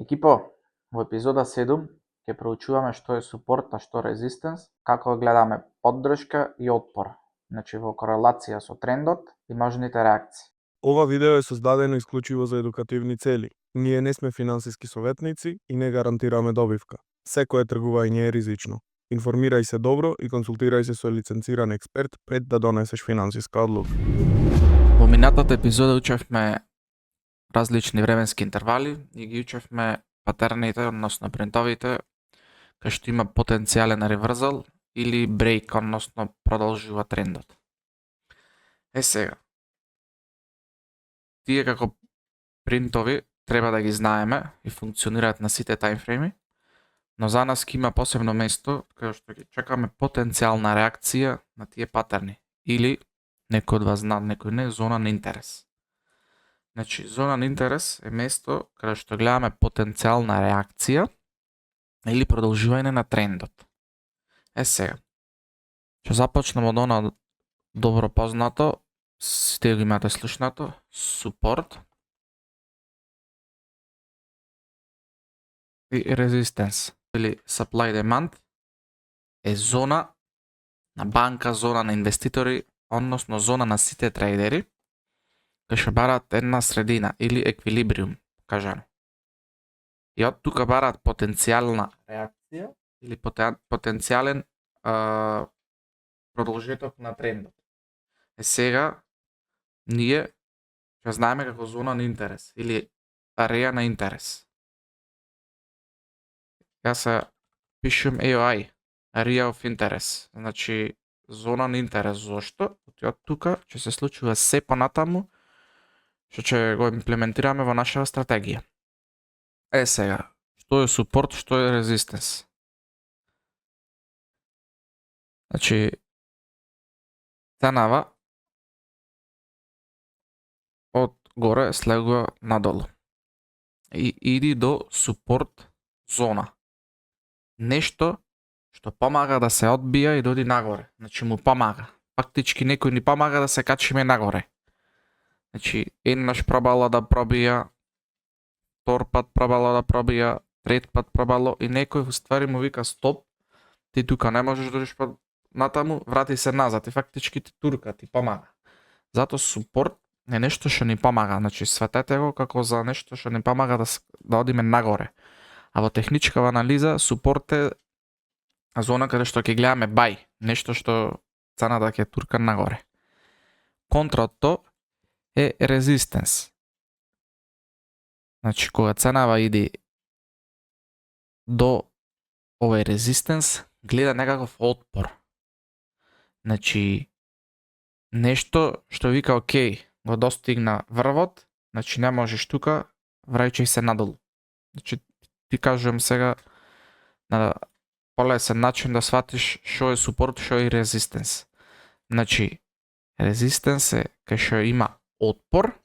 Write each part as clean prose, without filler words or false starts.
Екипо, во епизода 7 ќе проучуваме што е супорт, а што резистенс, како гледаме поддршка и отпор, значи во корелација со трендот и можните реакции. Ова видео е создадено исклучиво за едукативни цели. Ние не сме финансиски советници и не гарантираме добивка. Секое тргување е ризично. Информирај се добро и консултирај се со лиценциран експерт пред да донесеш финансиска одлука. Во минатата епизода учевме различни временски интервали и ги учевме патерните, односно принтовите, кај што има потенцијален реврзал или брейк, односно продолжува трендот. Сега, тие како принтови треба да ги знаеме и функционираат на сите таймфрейми, но за нас ќе има посебно место кај што ќе чекаме потенцијална реакција на тие патерни или некој од вас знае, некој не, зона на интерес. Значи, зона на интерес е место каде што гледаме потенцијална реакција или продолжување на трендот. Сега, ќе започнеме од она добро познато, сите го имате слушнато, супорт и резистенс или supply demand е зона на банка, зона на инвеститори, односно зона на сите трейдери, кај што бараат една средина или еквилибриум, кажано. И од тука бараат потенцијална реакција или потенцијален продолжеток на трендот. Сега, ние ќе знаеме како зона на интерес или ареја на интерес. Ја се пишем AOI, Area of Interest, значи зона на интерес. Зошто? Од тука ќе се случува се понатаму што ќе го имплементираме во нашава стратегија. Сега, што е супорт, што е резистенс? Значи, ценава од горе слегува надолу и иди до супорт зона. Нешто што помага да се одбија и да оди нагоре. Значи му помага. Фактички некој ни помага да се качиме нагоре. Значи, еднаш пробало да пробија, втор пат пробало да пробија, трет пат пробало и некој уствари му вика стоп, ти тука не можеш да одиш натаму, врати се назад и фактички ти турка, ти помага. Зато супорт е нешто што ни помага, значи светете го како за нешто што ни помага да одиме нагоре. А во техничка анализа супорт е зона каде што ќе гледаме бај, нешто што цената ќе турка нагоре. Контра од тоа е резистенс. Значи, кога ценава иди до овој резистенс, гледа некаков отпор. Значи, нешто што вика, окей, го достигна врвот, значи не можеш тука, враќај се надолу. Значи, ти кажувам сега на полесен начин да сватиш што е супорт, што е резистенс. Значи, резистенс е кај што има отпор,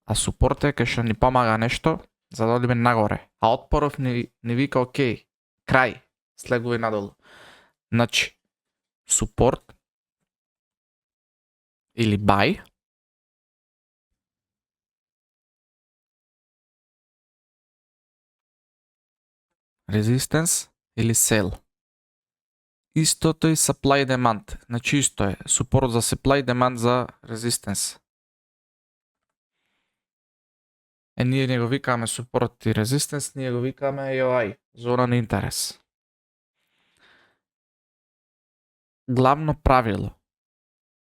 а супорт е кај што ни помага нешто за да одиме нагоре. А отпоров ни вика, окей, крај, слегувај надолу. Значи, супорт или buy resistance или sell. Истото и supply demand. Значи исто е супорт за supply, demand за resistance. Ние не го викаме супорт и resistance, ние го викаме AOI, зона на интерес. Главно правило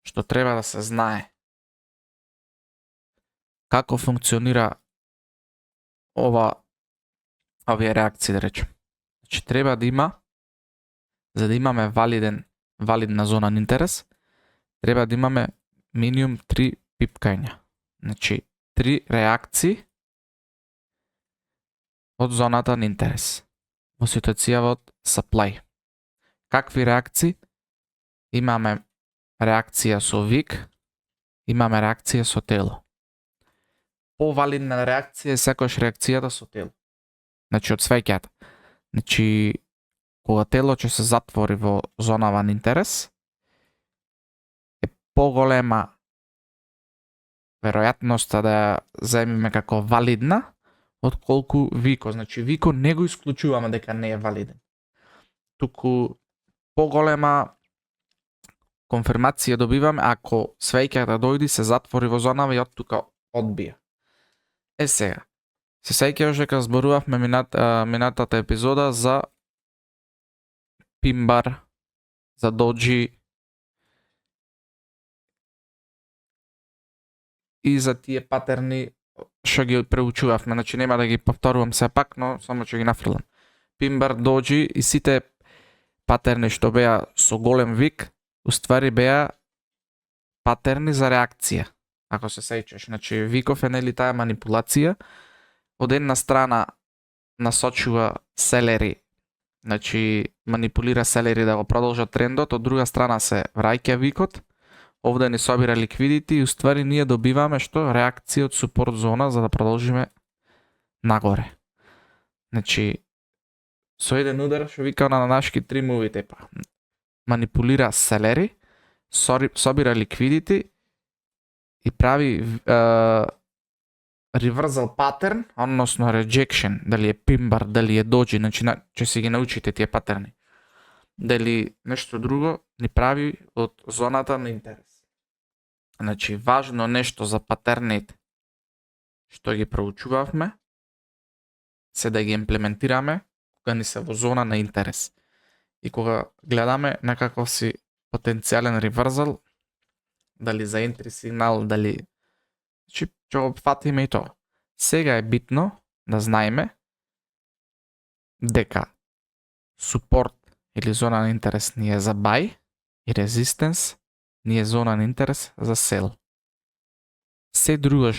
што треба да се знае како функционира овие реакции, да речем. Значи треба да има, за да имаме валидна зона на интерес, треба да имаме минимум 3 пипкања. Значи 3 реакции од зоната на интерес во ситуација од supply. Какви реакции? Имаме реакција со вик, имаме реакција со тело. Повалидна реакција е секојаш реакцијата со тело. Значи од свеќата. Значи, кога тело ќе се затвори во зонава на интерес, е поголема веројатноста да ја земиме како валидна, отколку Вико. Значи Вико не го исклучуваме дека не е валиден. Туку поголема конфирмација добиваме ако свеќата дојди се затвори во зонава и од тука одбија. Сега, се сеќаваш дека зборувавме минатата епизода за Пимбар, за Доджи и за тие патерни што ги преучувавме, значи нема да ги повторувам сепак, но само ќе ги нафрлам. Пимбар, Доджи и сите патерни што беа со голем вик, уствари беа патерни за реакција. Ако се сеќаш, значи виков е нели таа манипулација, од една страна насочува селери, значи манипулира селери да го продолжат трендот, од друга страна се враќа викот, овде ни собира ликвидити и уствари ние добиваме што реакција од супорт зона за да продолжиме нагоре. Значи со еден удар што вика на нашки 3 муви тепа. Манипулира селери, собира ликвидити и прави reversal pattern, односно rejection, дали е Пимбар, дали е Доджи, значи ќе си ги научите тие патерни. Дали нешто друго ни прави од зоната на интерес. Значи важно нешто за патерните што ги проучувавме се да ги имплементираме кога ни се во зона на интерес. И кога гледаме некаков си потенцијален reversal, дали за entry сигнал, дали ќе го фатиме и тоа. Сега е битно да знаеме дека супорт или зона на интерес ни е за buy и resistance ни е зона на интерес за sell. Се друго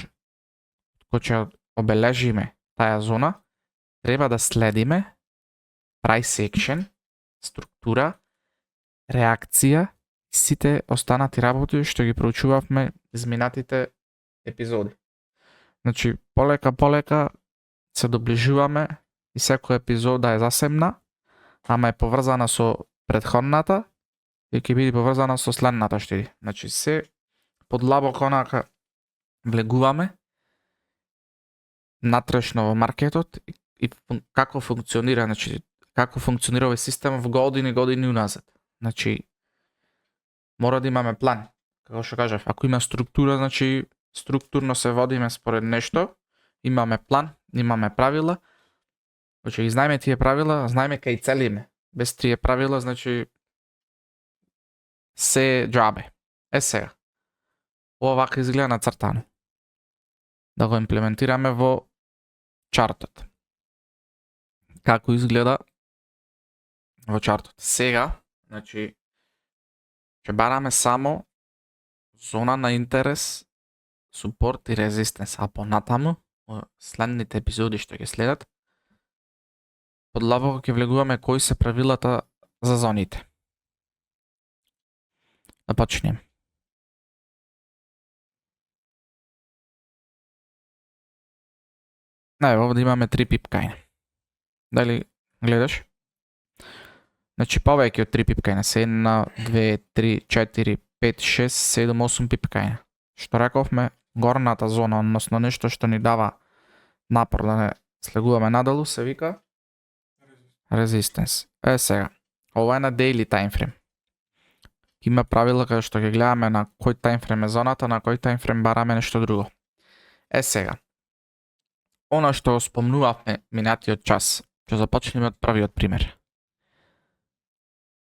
кој ќе обележиме таа зона, треба да следиме price action, структура, реакција и сите останати работи што ги проучувавме изминатите епизоди. Значи, полека се доближуваме и секоја епизода е засебна, ама е поврзана со претходната и ќе биде поврзана со следната штиди. Значи, се подлабоко онака влегуваме натрешно во маркетот и како функционира, значи, како функционира овој систем во години уназад. Значи, мора да имаме план. Како што кажав, ако има структура, значи структурно се водиме според нешто, имаме план, имаме правила, значи ги знаеме тие правила, знаеме кај целиме. Без тие правила, значи се џабе. Сега. Ова вака изгледа нацртано. Да го имплементираме во чартот. Како изгледа во чартот. Сега, значи, ќе бараме само зона на интерес, супорт и резистенс, а понатаму, во следните епизоди што ќе следат, подлабоко ќе влегуваме кои се правилата за зоните. Да почнем. Овде имаме 3 пипкајна. Дали гледаш? Значи повеќе од 3 пипкајна, се 1, 2, 3, 4, 5, 6, 7, 8 пипкајна. Што рековме, горната зона, односно нешто што ни дава напор да не слегуваме надолу, се вика resistance. Сега, ова е на daily time frame. Има правила каде што ќе гледаме на кој time frame е зоната, на кој time frame бараме нешто друго. Сега, она што спомнувавме минатиот час, ќе започнеме од првиот пример.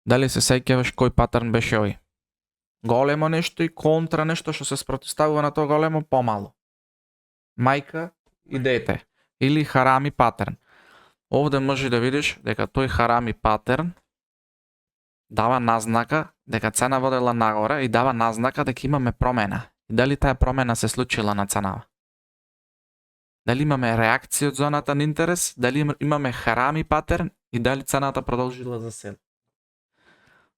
Дали се сеќаваш кој патерн беше овој? Големо нешто и контра нешто што се спротивставува на тоа големо помало. Мајка и дете. Или харами патерн. Овде може да видиш дека тој харами патерн дава назнака дека цена водела нагоре и дава назнака дека имаме промена. И дали таа промена се случила на ценава? Дали имаме реакција од зоната на интерес, дали имаме харами патерн и дали цената продолжила за сел.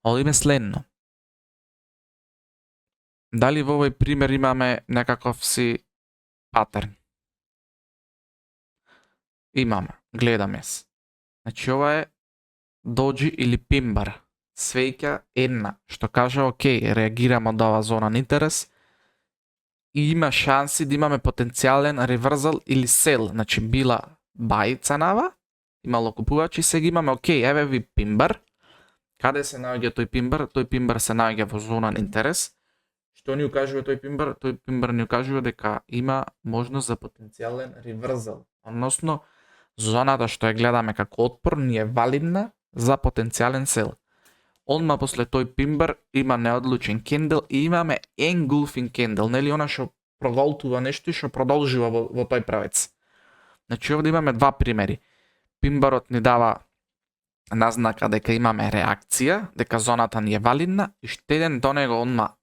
Одиме следно. Дали во овој пример имаме некаков си патерн? Имаме, гледаме се. Значи ова е Доджи или Пимбар. Свеќа една, што каже окей, реагирам од оваа зона на интерес и има шанси да имаме потенцијален реврзал или сел. Значи била buy ценава, имало купувачи, сега имаме окей, еве ви пимбар. Каде се наоѓа тој пимбар? Тој пимбар се наоѓа во зона на интерес. Што ни укажува тој пимбар? Тој пимбар ни укажува дека има можност за потенцијален реврзал. Односно, зоната што ја гледаме како отпор ни е валидна за потенцијален сел. Одма после тој пимбар има неодлучен кендел и имаме engulfing кендел, нели она што проголтува нешто и што продолжува во тој правец. Значи овде имаме два примери. Пимбарот ни дава назнака дека имаме реакција, дека зоната ни е валидна и штеден до него одма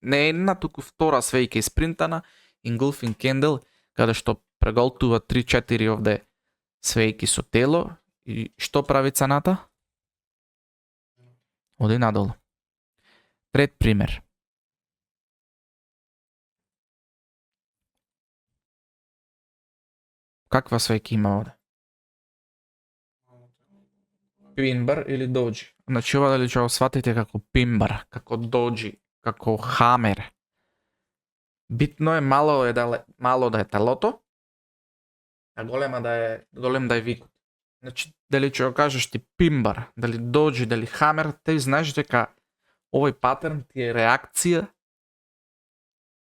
не една, туку втора свејка испринтана, engulfing candle, каде што преголтува 3-4 овде свејки со тело и што прави цената? Оди надолу. Трет пример. Каква свејка има овде? Пимбар или доджи. Значи ова дали ќе го сватите како пимбар, како доджи, како хамер. Битно е мало да е телото, а голем да е викот. Значи дали ќе го кажеш ти пимбар, дали доджи, дали хамер, ти знаеш дека овој патерн ти е реакција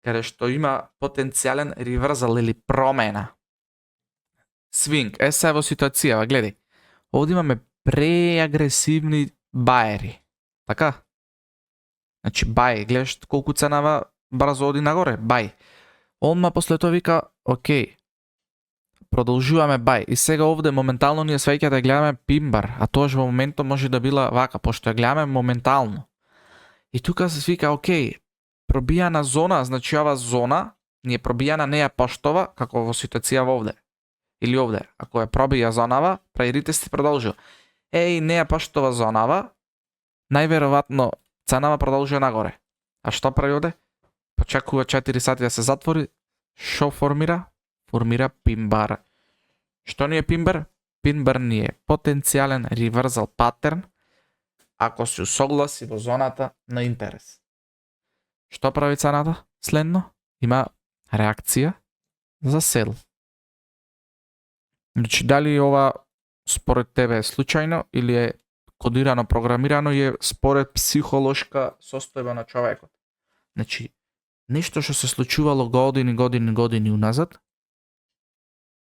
каде што има потенцијален реврзал или промена. Свинг. Се во ситуацијава, гледај. Овде имаме преагресивни баери. Така? Значи бај, гледаш колку ценава брзо оди нагоре, бај. Одма после тоа вика, окей, продолжуваме бај. И сега овде моментално ние свеќа да гледаме пимбар, а тоа во моментот може да била вака, пошто ја гледаме моментално. И тука се вика, окей, пробијана зона, значи ова зона ни е пробијана, не ја поштова, како во ситуација овде. Или овде, ако ја пробија зонава, праирите сте продолжува. Не ја поштова зонава, најверојатно ценава продолжува нагоре. А што прави овде? Почекува 4 сати да се затвори. Што формира? Формира пимбар. Што ни е пимбар? Пимбар ни е потенцијален реврзал патерн ако се усогласи во зоната на интерес. Што прави цената? Следно, има реакција за сел. Значи, дали ова според тебе е случајно или е кодирано, програмирано и е според психолошка состојба на човекот. Значи, нешто што се случувало години уназад,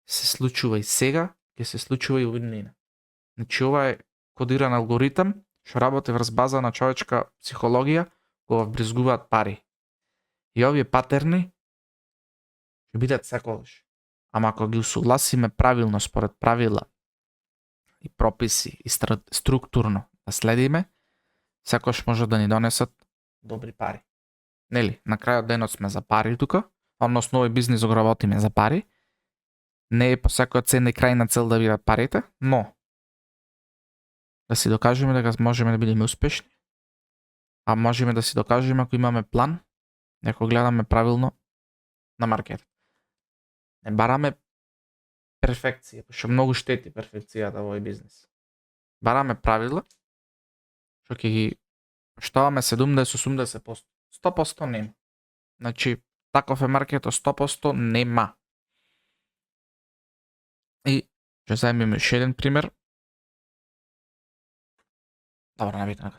се случува и сега, ќе се случува и во иднина. Значи, ова е кодиран алгоритам што работи врз база на човечка психологија, кога вбризгуваат пари. И овие патерни ќе бидат секогаш. Ама ако ги усогласиме правилно според правила и прописи и структурно да следиме, секогаш може да ни донесат добри пари. Нели, на крајот денот сме за пари тука, односно овој бизнис го работиме за пари. Не е по секоја цена и крајна цел да бидат парите, но да си докажеме дека можеме да бидеме успешни, а можеме да си докажеме ако имаме план, ако гледаме правилно на маркет. Не бараме перфекција, што многу штети перфекцијата во овој бизнес. Бараме правила, што ќе ги поштоваме 70-80%. 100% нема. Значи, таков е маркетот, 100% нема. И ќе земеме уште еден пример. Добро, набитно.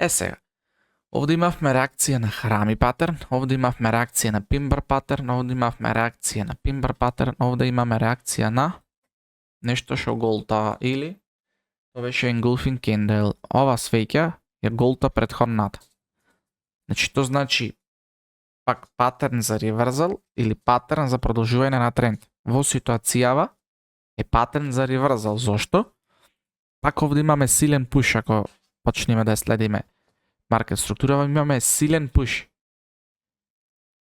Сега. Овде имавме реакција на храми патерн, овде имавме реакција на пимбар патерн, овде имавме реакција на пимбар патерн, овде имаме реакција на нешто што голта или тоа беше engulfing candle. Ова свеќа ја голта претходната. Значи, тоа значи пак патерн за реврзал или патерн за продолжување на тренд. Во ситуацијава е патерн за реврзал. Зошто? Пак овде имаме силен пуш, ако почнеме да ја следиме маркет структурава, имаме силен пуш.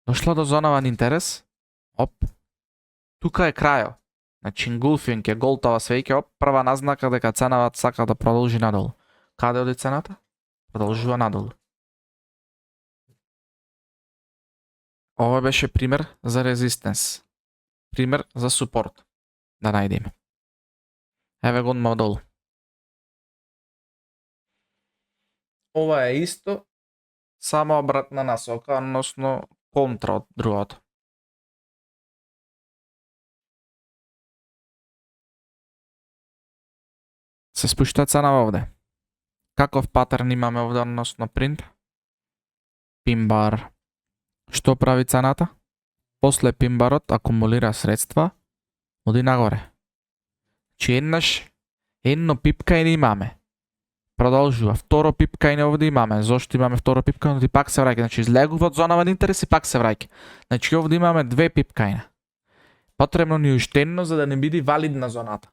Дошло до зонава на интерес, тука е крајот. Значи, engulfing е голтава свеќа, прва назнака дека цената сака да продолжи надолу. Каде оди цената? Продолжува надолу. Ова беше пример за резистенс. Пример за супорт. Да најдеме. Еве го одма долу. Ова е исто, само обратна насока, односно контра од другото. Се спуштува ценава овде. Каков патерн имаме овде односно принт? Пимбар. Што прави цената? После пимбарот акумулира средства, оди нагоре. Чи едно пипкање имаме. Продолжува. Второ пипкање овде имаме. Зошто имаме второ пипкање? Оди пак се враќа. Значи излегува од зона на интерес и пак се враќа. Значи овде имаме две пипкања. Потребно ни уште едно за да не биде валидна зоната.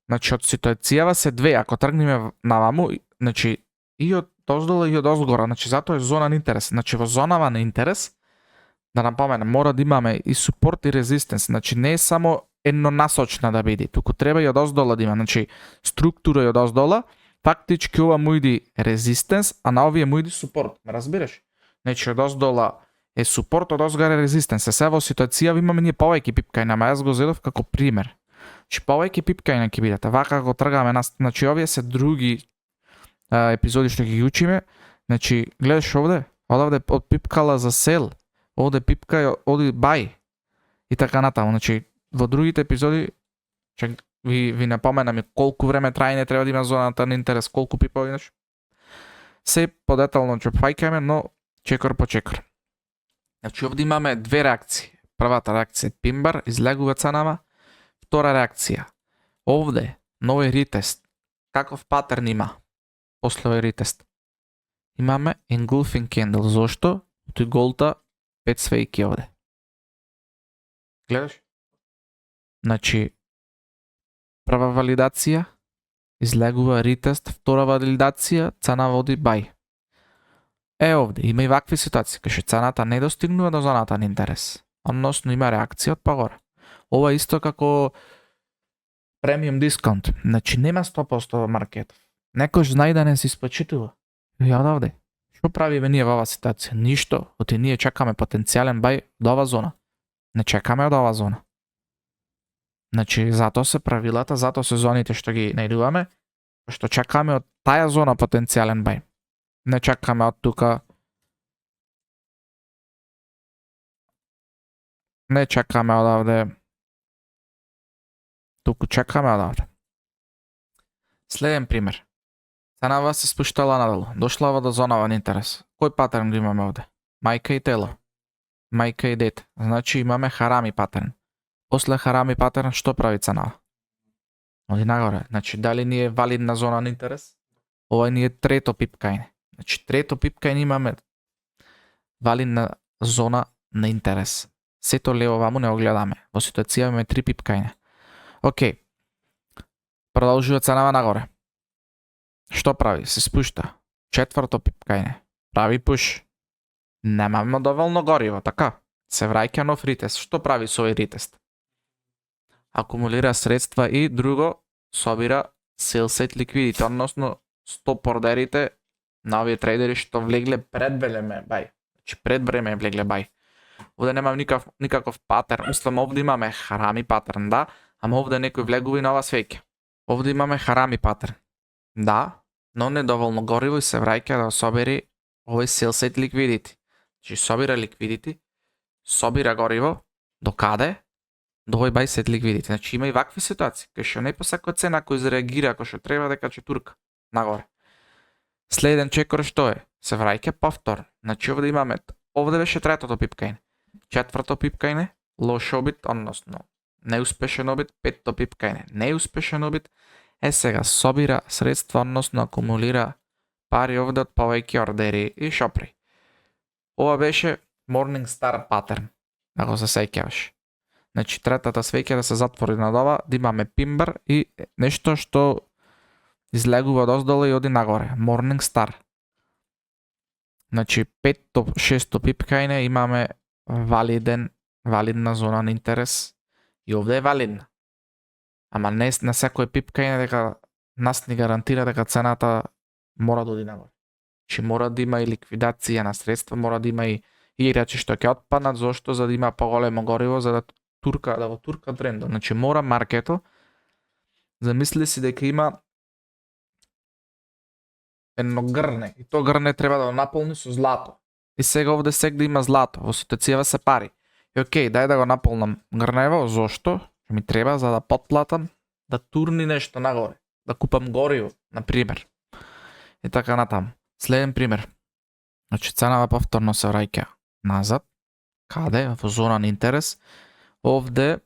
Значи од ситуацијава се две, ако тргнеме наваму, значи и од оздола и од озгора, значи затоа е зона на интерес. Значи во зонава на интерес, да напоменам, мора да имаме и супорт и резистенс, значи не е само еднонасочна да биде, туку треба и од оздола да има, значи структура и од оздола, фактички ова му иди резистенс, а на овие му иди супорт, ме разбираш? Значи од оздола е супорт, од озгора е резистенс. Се во ситуација имаме ние повеќе пипкања, ама јас го зедов како пример. Значи повеќе пипкања ќе бидат, вака го тргаме, значи овие се други епизоди што ги учиме, значи гледаш овде од пипкала за сел, овде пипка оди бај и така натаму, значи во другите епизоди ќе ви напоменам колку време трајање треба да има зоната на интерес, колку пипови, значи се подетално ќе фаќаме, но чекор по чекор. Значи овде имаме две реакции. Првата реакција е пимбар, излегува ценава. Втора реакција. Овде, нови ритест. Каков патерн има? После овој ритест. Имаме engulfing candle. Зошто? Тој голта 5 свејки овде. Гледаш? Значи, прва валидација, излегува ритест, втора валидација, цена води бај. Овде, има и вакви ситуации, кај што цената не достигнува до зоната на интерес. Односно има реакција од пагоре. Ова исто како премиум дискаунт. Значи нема 100% во маркетов. Некој знае да не се исплачитува. Ја одавде. Што правиме ние во оваа ситуација? Ништо. Оти ние чекаме потенцијален бај од ова зона. Не чекаме од ова зона. Значи затоа се правилата, затоа се зоните што ги најдуваме, што чекаме од таа зона потенцијален бај. Не чекаме од тука. Не чекаме одавде. Туку чекаме одавде. Следен пример. Ценава се спуштала надолу. Дошла ова до зонава на интерес. Кој патерн го имаме овде? Мајка и тело. Мајка и дете. Значи имаме харами патерн. После харами патерн што прави ценава? Оди нагоре. Значи дали ни е валидна зона на интерес? Ова ни е трето пипкање. Значи трето пипкање имаме валидна зона на интерес. Сето лево ваму не го гледаме. Во ситуација имаме 3 пипкања. Океј. Продолжува ценава нагоре. Што прави? Се спушта. Четврто пипкање. Прави пуш. Немаме доволно гориво, така? Се враќа нов ритест. Што прави со овој ритест? Акумулира средства и друго собира селсет ликвидите, односно стоп ордерите на овие трейдери што влегле пред време бај. Значи пред време влегле бај. Овде немам никаков патерн. Мислам овде имаме харами патерн, да, ама овде некој влегува и на ова свеќа. Овде имаме харами патерн. Да, но недоволно гориво и се враќа да собери овој селсет ликвидити. Значи собира ликвидити, собира гориво, до каде? До овој бај сет ликвидити. Значи има и вакви ситуации, кај што не по секоја цена кој зареагира ако што треба дека ќе турка нагоре. Следен чекор што е? Се враќа повтор. Значи овде беше третото пипкање. Четврто пипкање, лош обид, односно неуспешен обид, петто пипкање, неуспешен обид. Сега собира средства, односно акумулира пари овде од повеќе ордери и шопри. Ова беше Morning Star патерн, ако се сеќаваш. Значи третата свеќа да се затвори над ова, да имаме пимбар и нешто што излегува од оздола и оди нагоре. Morning Star. Значи петто, шесто пипкање имаме валидна зона на интерес и овде е валидна. Ама не на секој пипкање дека нас ни гарантира дека цената мора да оди нагоре. Че мора да има и ликвидација на средства, мора да има и играчи што ќе отпаднат, зошто за да има поголемо гориво за да го турка трендот. Значи мора маркето, замисли си дека има едно грне и то грне треба да го наполни со злато. И сега овде сегде има злато, во ситуацијава се пари. И окей, дај да го наполнам грнево, зошто? Ми треба за да потплатам, да турни нешто нагоре, да купам гориво, на пример. И така натаму. Следен пример. Значи ценава повторно се враќа назад. Каде? Во зона на интерес. Овде,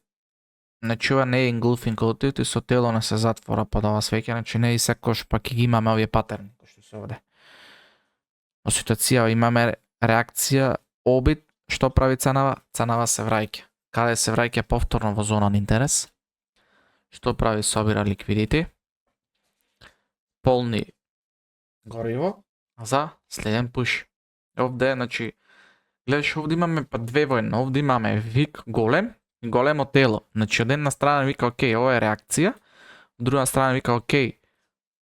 значи ова не е engulfing coated и со тело не се затвора под ова свеќе, значи не и секош пак ги имаме овие патерни, кои што се овде. Во ситуација имаме реакција, обид, што прави ценава? Ценава се враќа. Каде се враќа повторно во зона на интерес? Што прави? Собира ликвидити, полни гориво за следен пуш. Овде, значи, гледаш, овде имаме па две војни. Овде имаме вик голем и големо тело. Значи, од една страна вика, окей, ова е реакција, од друга страна вика, окей,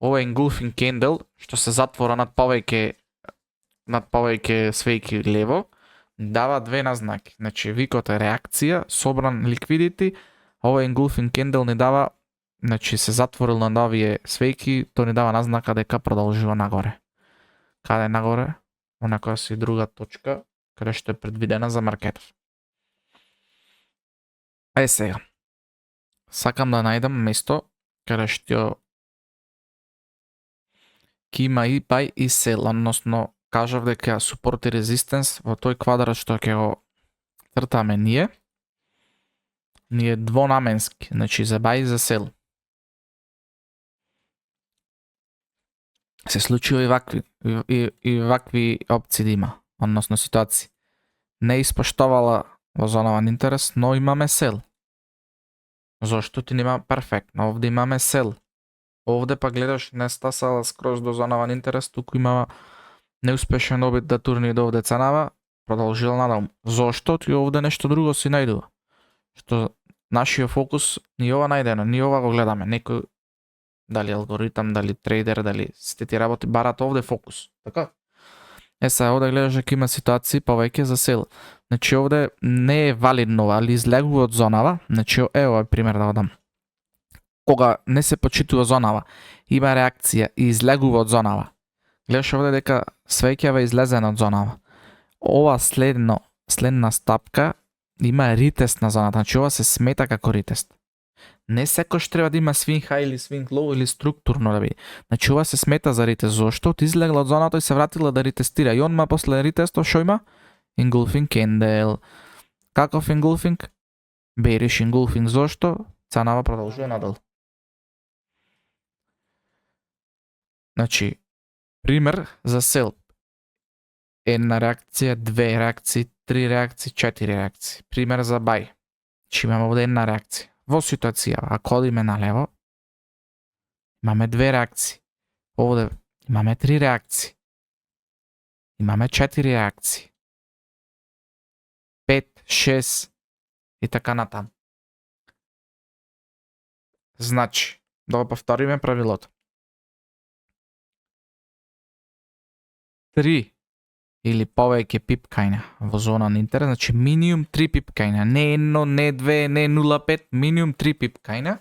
ова е engulfing candle, што се затвора над повеќе свејки лево, дава две назнаки. Значи, викот е реакција, собран ликвидити, ова engulfing candle не дава, значи се затворил на овие свејки, тоа ни дава назнака дека продолжува нагоре. Каде нагоре? Во некоја си друга точка, каде што е предвидена за маркетер. Сега. Сакам да најдам место каде што ќе има и buy и sell, односно кажав дека support и resistance во тој квадрат што ќе го цртаме ние двонаменски, значи за buy и за sell. Се случува и вакви опции да има, односно ситуации. Не испоштовала во зона на интерес, но имаме сел. Зошто ти нема перфектно? Овде имаме сел. Овде па гледаш не стасала скроз до зона на интерес, туку имава неуспешен обид да турни до овде ценава, продолжила надаму. Зошто? Ти овде нешто друго си најдува. Што нашиот фокус ни ова најдено, ни ова го гледаме. Некој дали алгоритам, дали трейдер, дали сите ти работи барат овде фокус. Така? Сега овде гледаш дека има ситуации повеќе за сел. Значи овде не е валидно, али излегува од зонава. Значи ова е пример да го дам. Кога не се почитува зонава, има реакција и излегува од зонава. Гледаш овде дека свеќава излезена од зонава. Ова следна стапка има ритест на зоната, значи ова се смета како ритест. Не секош треба да има swing high или swing low или структурно да биде. Значи ова се смета за ритест, зошто излегла од зоната и се вратила да ритестира. И онма после ритестов што има? Engulfing candle. Каков engulfing? Bearish engulfing, зошто? Ценава продолжува надолу. Значи, пример за сел. Една реакција, две реакции, три реакции, четири реакции. Пример за buy. Че имаме овде една реакција. Во ситуација, ако одиме налево, имаме две реакции. Овде имаме три реакции. Имаме четири реакции. 5, 6 и така натаму. Значи, да го повториме правилото. 3 или повеќе пипкања во зона на интерес, значи минимум 3 пипкања, не 1, не 2, не 0,5, минимум 3 пипкања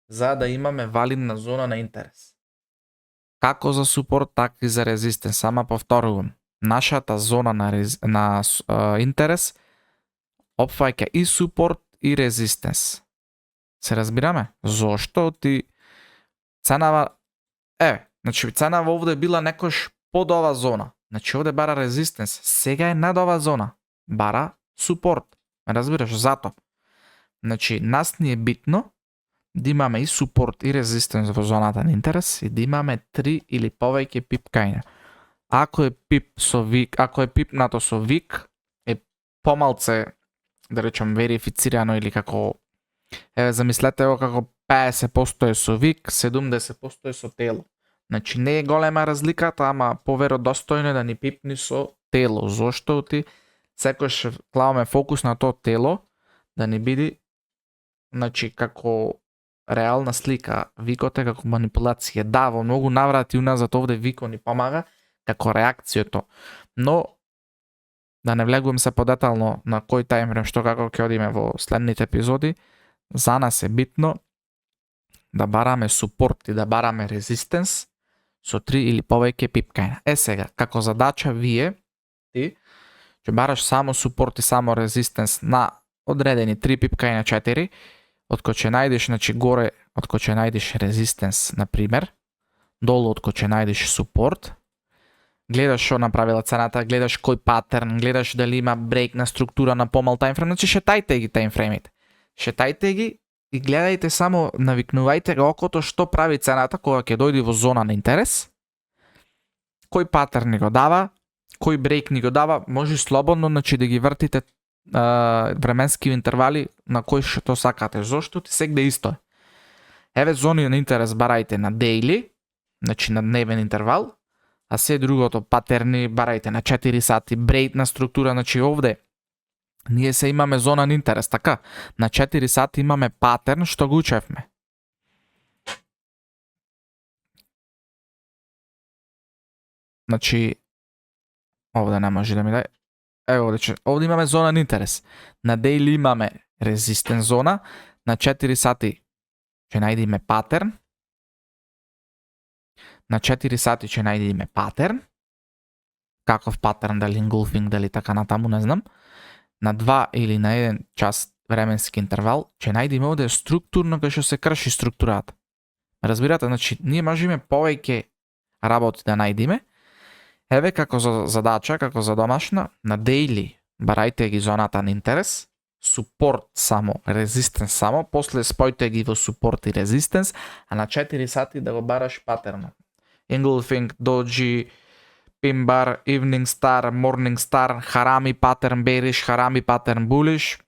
за да имаме валидна зона на интерес. Како за супорт, така и за резистенс, сама повторувам. Нашата зона на интерес опфаќа и супорт и резистенс. Се разбираме? Зошто ти ценава значи ценава овде била некош под ова зона. Значи овде бара резистенс, сега е над ова зона. Бара супорт. Разбираш, зато. Значи, нас ни е битно да имаме и супорт и резистенс во зоната на интерес и да имаме 3 или повеќе пипкања. Ако е пипнато со вик, е помалце, да речем, верифицирано или како, замислете го како 50% е со вик, 70% е со тело. Значи не е голема разликата, ама поверодостојно да ни пипни со тело. Зошто ти секојаш клаваме фокус на тоа тело да ни биде, значи како реална слика. Викот е како манипулација. Да, во многу наврати уназад овде викот ни помага како реакцијето. Но да не влегувам се подетално на кој тајмфрем што како ќе одиме во следните епизоди, за нас е битно да бараме супорт и да бараме резистенс со 3 или повеќе пипкања. Сега, како задача ти Че бараш само супорт и само резистенс на одредени 3 пипка и на 4, откој ќе најдеш, значи горе, откој ќе најдеш резистенс, например, долу откој ќе најдеш супорт, гледаш што направила цената, гледаш кој патерн, гледаш дали има брейк на структура на помал таймфрейм, значи шетајте ги таймфреймите. Шетајте ги и гледајте само, навикнувајте го окото што прави цената кога ќе дојде во зона на интерес, кој патерн ни го дава, кој брейк ни го дава, може слободно, значи да ги вртите временски интервали на кој што сакате. Зошто ти сегде исто е. Еве зони на интерес барајте на дейли, значи на дневен интервал, а се другото патерни барајте на 4 сати, брейк на структура, значи овде ние се имаме зона на интерес, така? На 4 сати имаме патерн што го учевме. Значи овде не може да ми дај. Ево овде имаме зона на интерес. На дейли имаме резистен зона, на 4 сати ќе најдеме патерн. На 4 сати ќе најдеме патерн. Каков патерн, дали engulfing, дали така натаму, не знам. На 2 или на 1 час временски интервал ќе најдеме овде структурно кај што се крши структурата. Разбирате, значи ние можеме повеќе работи да најдеме. Еве како задача, како за домашна, на дейли барајте ги зоната на интерес, супорт само, резистенс само, после спојте ги во супорт и резистенс, а на 4 сати да го бараш патерно. Engulfing, doji, pin bar, evening star, morning star, harami pattern bearish, harami pattern bullish,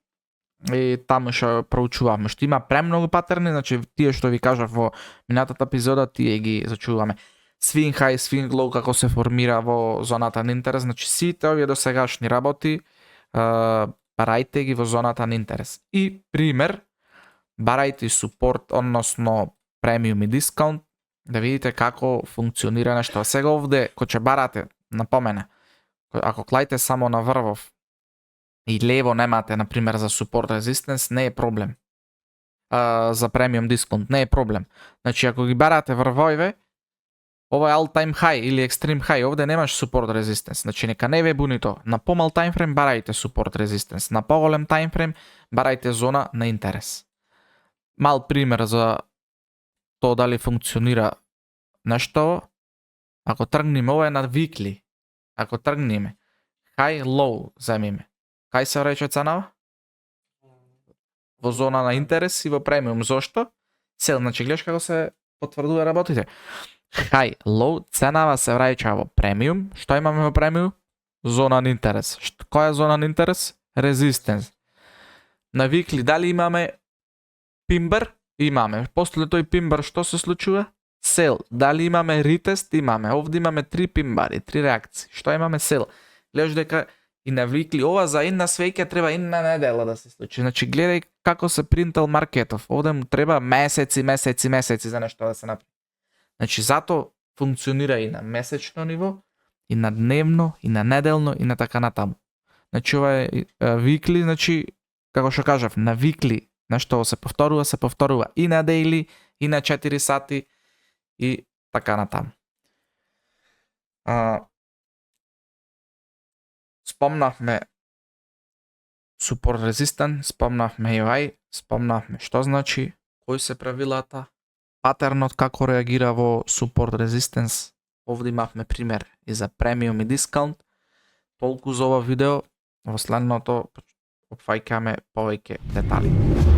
и таму што проучуваме. Што има премногу патерни, значи тие што ви кажав во минатата епизода, тие ги зачуваме. Swing high, swing low, како се формира во зоната на интерес, значи сите овие досегашни работи барајте ги во зоната на интерес. И пример, барајте супорт, односно премиум и дискаунт, да видите како функционира нешто. Сега овде, кој ќе барате, напомена, ако клајте само на врвов и лево немате, например, за супорт резистенс, не е проблем. За премиум дискаунт, не е проблем. Значи, ако ги барате врвојве, ова е all time high или extreme high, овде немаш support resistance, значи нека не ве буни тоа. На помал таймфрейм барајте support resistance, на поголем таймфрейм барајте зона на интерес. Мал пример за тоа дали функционира нешто, ако тргнеме, ова е на weekly, ако тргнеме, high, low земиме, кај се рече ценава? Во зона на интерес и во премиум, зошто? Сел, значи гледаш како се потврдува работите. High, low, ценава се враќа во премиум. Што имаме во премиум? Зона на интерес. Која е зона на интерес? Резистенс. На weekly дали имаме пимбер? Имаме. После тој пимбер што се случува? Сел. Дали имаме ретест? Имаме. Овде имаме 3 пимбари, 3 реакции. Што имаме? Сел. Гледаш дека и на weekly, ова за една свеќа треба една недела да се случи. Значи гледај како се принтал маркетов. Овде му треба месеци за нешто да се направи. Значи, зато функционира и на месечно ниво, и на дневно, и на неделно, и на така натаму. Значи, ова е weekly, значи, како што кажав, на weekly нешто се повторува и на daily, и на 4 сати, и така натаму. Спомнавме support resistant, спомнавме UI, спомнавме што значи, кои се правилата, патернот како реагира во support resistance. Овде имавме пример и за премиум и дискаунт. Толку за ова видео, во следното опфаќаме повеќе детали.